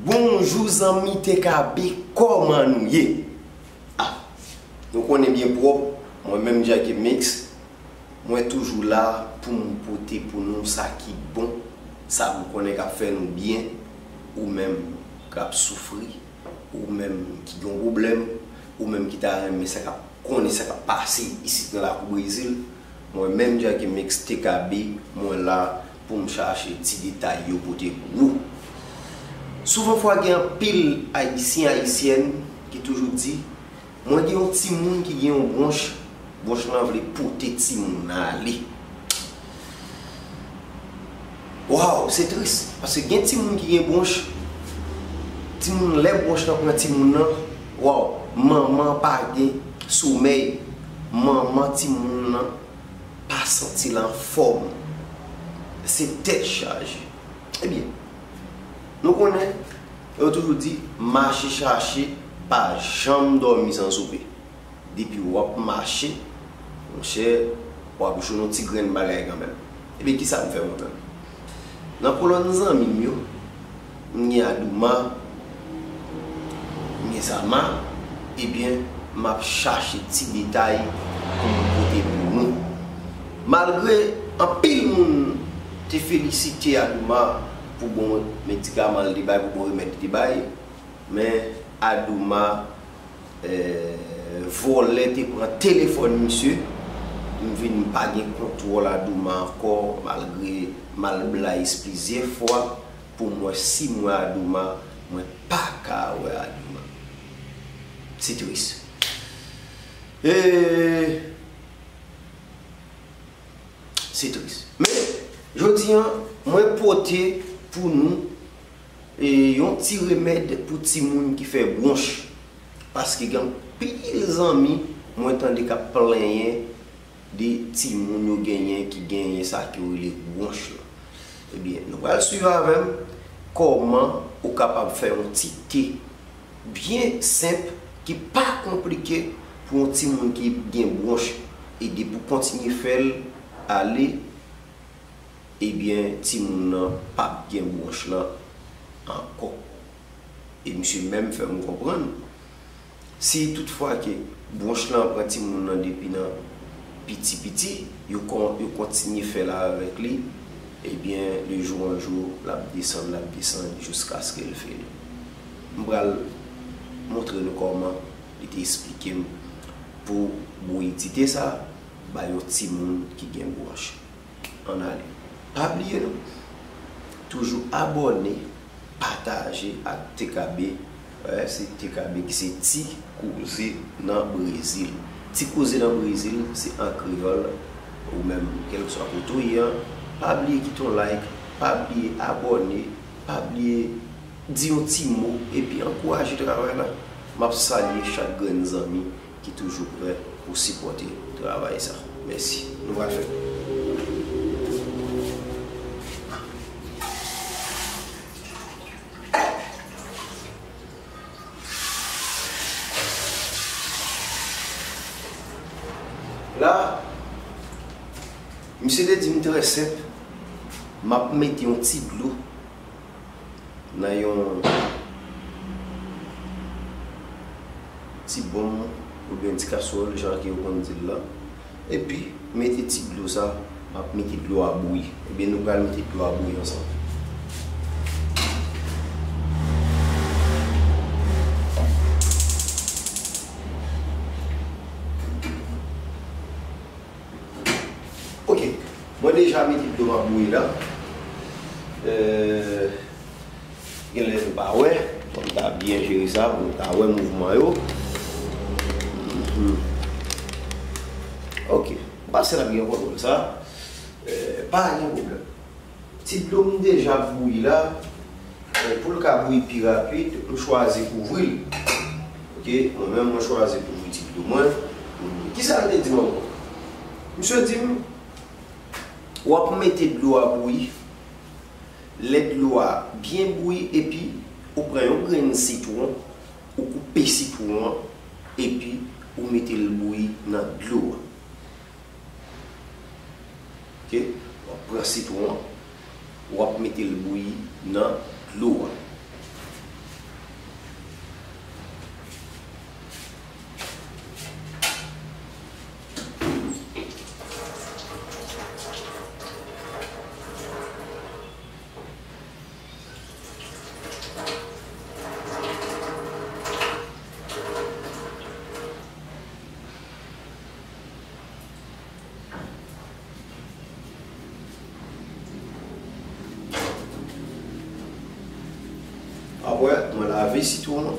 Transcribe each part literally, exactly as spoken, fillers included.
Bonjou zanmi T K B, kòman nou ye? Ah, nou konnen byen pwòp, mwen menm Jacky Mix, mwen toujou la pou m pote pou nou sa ki bon, sa m konnen k ap fè nou byen, ou menm k ap soufri, ou menm ki gen yon pwoblèm, ou menm ki ta renmen sa k ap konnen sa k ap pase isit nan lakou Brezil, mwen menm Jacky Mix T K B, mwen la pou m chache ti detay yo pote pou ou. Souvan fwa gen anpil Ayisyen, Ayisyèn ki toujou di, mwen gen yon timoun ki gen yon bwonch, bwonch lan vle pote timoun nan ale. Waw, se tris, paske gen timoun ki gen bwonch, timoun lè bwonch lan pran timoun nan, waw, manman an pa gen somèy, manman timoun nan pa santi l anfòm. Se tèt chaje. Ebyen, nou konnen, yo toujou di, mache chache, pa janm dòmi san soupe. Depi w ap mache, monchè, w ap jwenn yon ti grenn bagay kanmenm. Ebyen, kisa m fè mwen menm? Nan kolòn zanmi m yo, m gen Adouma, m gen Zama, ebyen, m ap chache ti detay pou m pote pou nou. Malgre anpil moun te felisite Adouma pou bon medikaman l te bay, pou bon remèd li te bay, men Adouma, eh, vòlè te pran telefòn misye. M vin pa gen kontwòl Adouma ankò, malgre m al Blaze plizyè fwa pou m wè si m wè Adouma, mwen pa ka wè Adouma. Se tris. E, se tris. Men, jodi a, mwen pote pou nou, e, yon ti remèd pou timoun ki fè bwonch. Paske gen anpil zanmi mwen tande k ap plenyen de timoun yo genyen ki genyen sa ke yo rele bwonch lan. Ebyen, nou pral swiv avè m kòman ou kapab fè yon ti te byen senp, ki pa konplike pou yon timoun ki gen bwonch, e depi w kontinye fè l ale, ebyen, timoun nan p ap gen bwonch lan ankò. E misye menm fè m konprann, si toutfwa ke bwonch lan pran timoun nan depi nan piti piti, yo kon-, yo kontinye fè l avèk li, ebyen, de jou an jou, l ap desann, l ap desann, jiskaske l fini. M pral montre nou kòman li te esplike m pou bouyi ti te sa bay yon timoun ki gen bwonch. Ann ale. Pa bliye non, toujou abòne, pataje ak T K B. Wè, se T K B ki se Ti Koze nan Brezil. Ti Koze nan Brezil, se an kreyòl, ou menm, kèlkeswa kote w ye a, pa bliye kite yon like, pa bliye abòne, pa bliye di yon ti mo, epi ankouraje travay la. M ap salye chak grenn zanmi ki toujou prè pou sipòte travay sa. Mèsi. Nou pral fè. La, misye te di m trè senp, m ap mete yon ti dlo nan yon ti bonm oubyen ti kaswòl, jan ke yo konn di l la. Epi, mete ti dlo sa, m ap mete dlo a bouyi. Ebyen, nou pral mete dlo a bouyi ansanm. Ok, mwen deja mete dlo m ap bouyi la. Euh, genlè nou pa wè, fò m ta byen jere sa pou nou ta wè mouvman yo. Mhm. Ok, m panse n ap gen kontwòl sa. Euh, pa gen pwoblèm. Ti dlo m deja bouyi la, e pou l ka bouyi pi rapid, m chwazi kouvri l. Ok, mwen menm, mwen chwazi kouvri ti dlo mwen. Kisa l te di m ankò? Misye di m, w ap mete dlo a bouyi. Lè dlo a byen bouyi, epi ou pran yon grenn sitwon, ou koupe sitwon an, epi ou mete l bouyi nan dlo a. Ok? W ap pran sitwon an, w ap mete l bouyi nan dlo a. Wè, mwen lave sitwon an.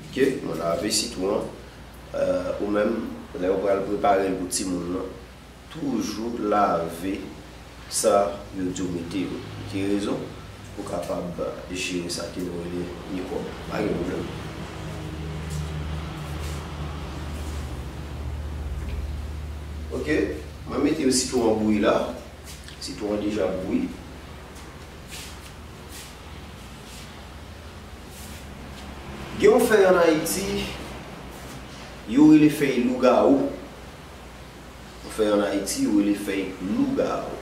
Ok, mwen lave sitwon an. Euh, ou menm, lè ou pral prepare l pou timoun nan, toujou lave sa yo di w mete yo. Pou ki rezon? Pou kapab jere sa ke nou rele mikwòb. Pa gen pwoblèm. Ok, mwen mete sitwon an bouyi la. Sitwon an deja bouyi. Gen yon fèy ann Ayiti, yo rele fèy lougawou. Yon fèy ann Ayiti, yo rele fèy lougawou.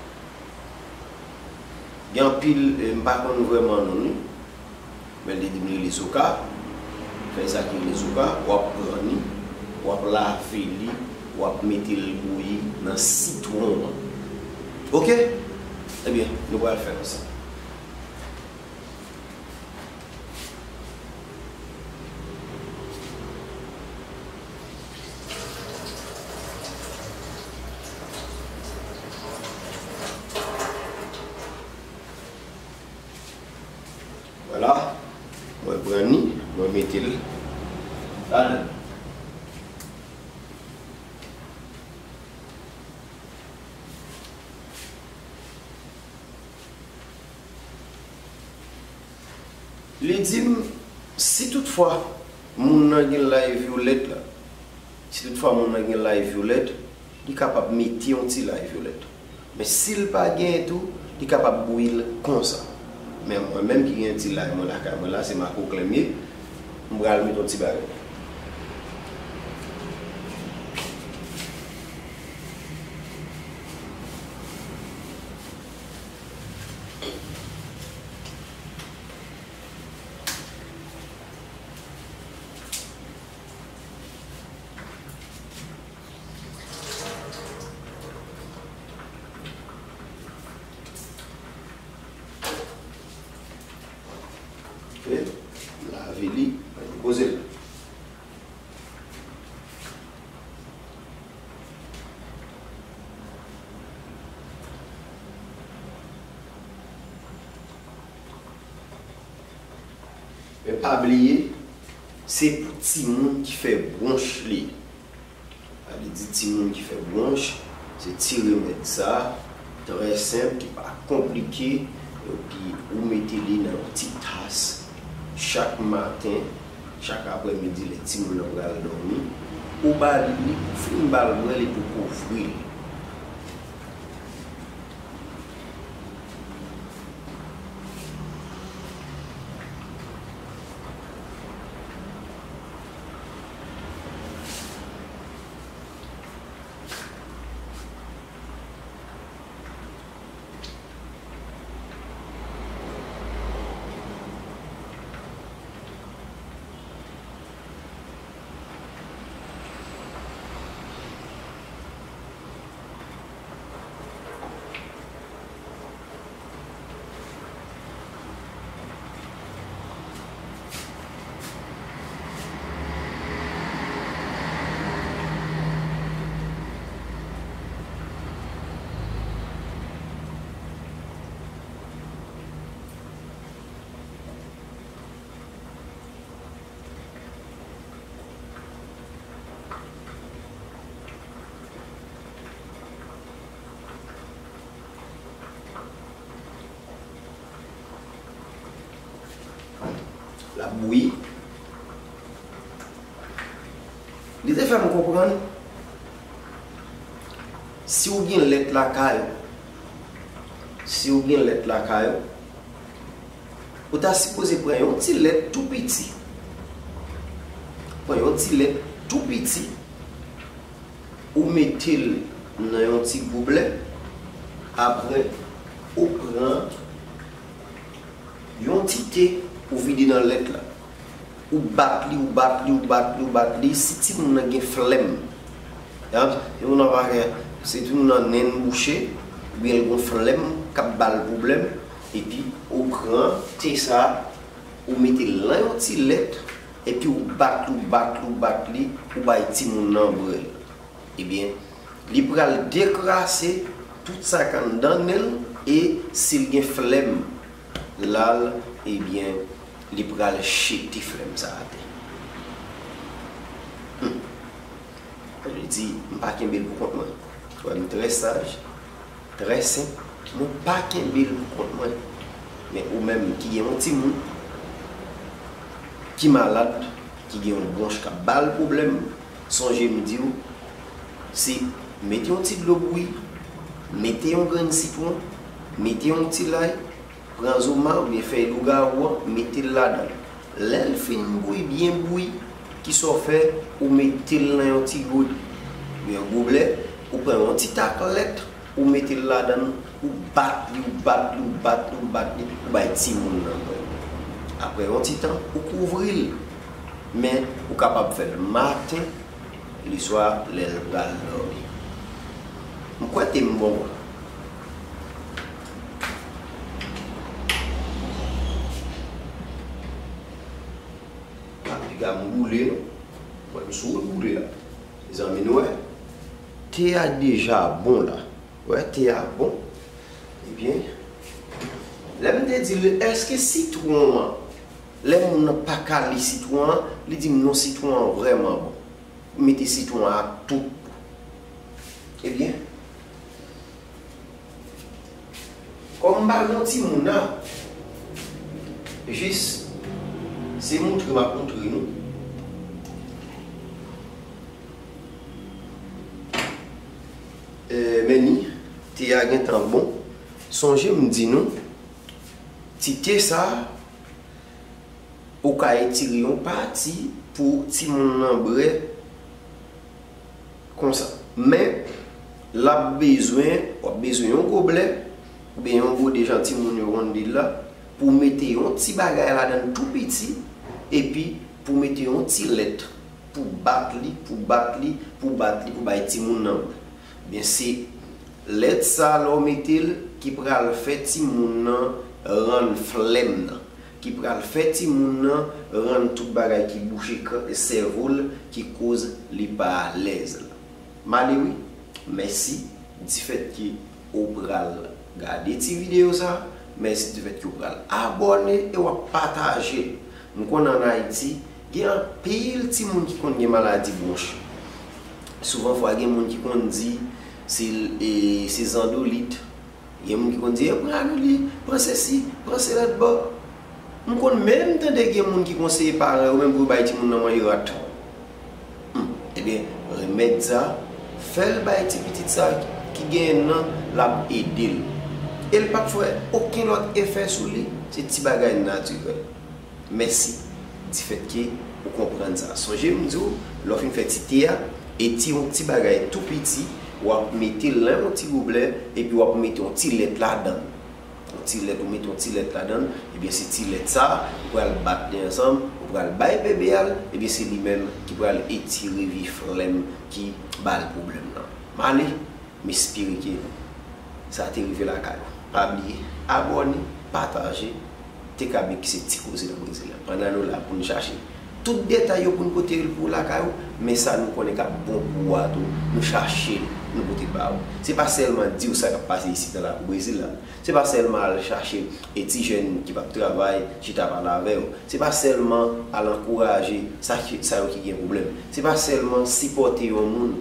Gen anpil, eh, m pa konn vrèman non li, men li te di m li rele zoka. Fèy sa ki rele zoka, w ap pran li, w ap lave li, w ap mete l bouyi nan sitwon an. Ok? Ebyen, nou pral fè konsa. Vwala, mwen pran li, mwen mete l ladan. Li di m, si toutfwa moun nan gen lay vyolèt la, si toutfwa moun nan gen lay vyolèt, li kapab mete yon ti lay vyolèt. Men si l pa genyen tou, li kapab bouyi l konsa. Men mwen menm ki gen ti lay mwen lakay mwen la, se makwoklè m ye, m pral mete yon ti bagay. Ok, lave li, poze l. Men pa bliye, se pou timoun ki fè bwonch li ye. Sa vle di timoun ki fè bwonch, se ti remèd sa, trè senp, ki pa konplike, epi ou mete li nan yon ti tas chak maten, chak aprèmidi, lè timoun nan pral dòmi, ou ba li, ou fin ba l bwè l, epi ou kouvri l. L ap bouyi. Li te fè m konprann, si w gen lèt lakay ou, si w gen lèt lakay ou, ou ta sipoze pran yon ti lèt tou piti. Pran yon ti lèt tou piti, ou mete l nan yon ti goblè, apre ou pran yon ti te, ou vide nan lèt la. Ou bat li, ou bat li, ou bat li, ou bat li. Si timoun nan gen flèm, si timoun nan pa gen, si timoun nan nen l bouche, oubyen l gen flèm k ap ba l pwoblèm, epi ou pran te sa, ou mete l nan yon ti lèt, epi ou bat li, ou bat li, ou bat li, ou bay timoun nan bwè l. Ebyen, li pral dekrase tout sa k anndan nen l, e si l gen flèm, la l, ebyen, Li pral jete flèm sa atè. Hmm. Li di, m pa kenbe l pou kont mwen. Frè m trè saj, trè senp, mwen pa kenbe l pou kont mwen. Men ou menm ki gen yon timoun ki malad, ki gen yon bwonch k ap ba l pwoblèm, sonje m di w, se mete yon ti dlo bouyi, mete yon grenn sitwon, mete yon ti lay, pran zoma oubyen fèy lougawou an, mete l ladan l. Lè l fin bouyi, byen bouyi, kisa w fè? Ou mete l nan yon ti gode, yon goblè, ou pran yon ti tak lèt, ou mete l ladan l, ou bat li, ou bat li, ou bat li, ou bat li, ou bay timoun nan bwè. Apre yon ti tan, ou kouvri l. Men, ou kapab fè l maten, leswa, lè l pral dòmi. M kwè te m bon. Pa piga m boule, non. Mwen, m sou wout boule la. Mezanmi, nou wè. Te a deja bon la. Wè, te a bon. Ebyen, lè m te di l, èske sitwon an, lè moun nan pa ka li sitwon an, li di m non, sitwon an vrèman bon. Mete sitwon an ak tout. Ebyen, kòm m pa gen yon timoun la, jis se moutre m ap moutre nou. Eh, men ni, te a gentan bon. Sonje m di nou, ti te sa a, ou ka etire yon pati pou timoun nan bwè konsa. Men, l ap bezwen, w ap bezwen yon goblè, oubyen yon gode jan timoun yo konn di l la, pou w mete yon ti bagay ladan l tou piti, epi pou w mete yon ti lèt, pou bat li, pou bat li, pou bat li, pou bay timoun nan bwè. Ebyen, se lèt sa a, lè w mete l, ki pral fè timoun nan rann flèm nan, ki pral fè timoun nan rann tout bagay ki bouche k-, sèvo l, ki koz li pa alèz la. M ale wi, mèsi difèt ke ou pral gade ti videyo sa, mèsi difèt ke ou pral abòne e w ap pataje l. M konnen ann Ayiti, gen anpil timoun ki konn gen maladi bwonch. Souvan fwa gen moun ki konn di se, e, se zandolit. Gen moun ki konn di, e, pran anoli, pran sesi, pran sela bò. M konn menm tande gen moun ki konseye paran yo menm pou yo bay timoun nan manje rat. Hmm. Ebyen, remèd sa, fè l bay ti pitit sa ki genyen nan, l ap ede l. E l p ap fè okenn lòt efè sou li, se ti bagay natirèl. Mèsi difèt ke ou konprann sa. Sonje m di w, lè w fin fè ti te a, etire yon ti bagay tou piti, w ap mete l nan yon ti goblè, epi w ap mete yon ti lèt ladan l. Yon ti lèt, ou mete yon ti lèt ladan l, ebyen se ti lèt sa a, ou pral bat li ansanm, ou pral bay bebe a l, ebyen se li menm ki pral etire vye flèm ki ba l pwoblèm nan. M ale. M espere ke sa te rive lakay ou. Pa bliye abòne, pataje, T K B ki se Ti Koze nan Brezil la. Pandan nou la pou n chache tout detay yo pou n pote l pou ou lakay ou, men sa nou konnen k ap bon pou ou a tou, nou chache l, nou pote l ba ou. Se pa sèlman di w sa k ap pase isit nan lakou Brezil la. Se pa sèlman al chache e ti jèn ki p ap travay, chita pale avè yo. Se pa sèlman al ankouraje sa ki, sa yo ki gen pwoblèm. Se pa sèlman sipòte yon moun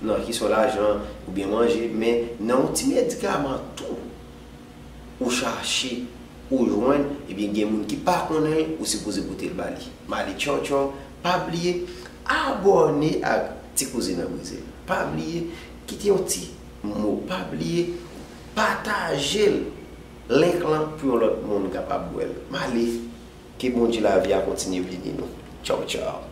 nan kesyon lajan oubyen manje, men nan yon ti medikaman tou. Ou chache, ou jwenn, ebyen gen moun ki pa konnen l, ou sipoze pote l ba li. M ale tchaw tchaw, pa bliye abòne ak Ti Koze nan Brezil. Pa bliye kite yon ti mo, pa bliye pataje l, link lan pou yon lòt moun kapab wè l. M ale, ke Bondye lavi a kontinye beni nou. Tchaw tchaw.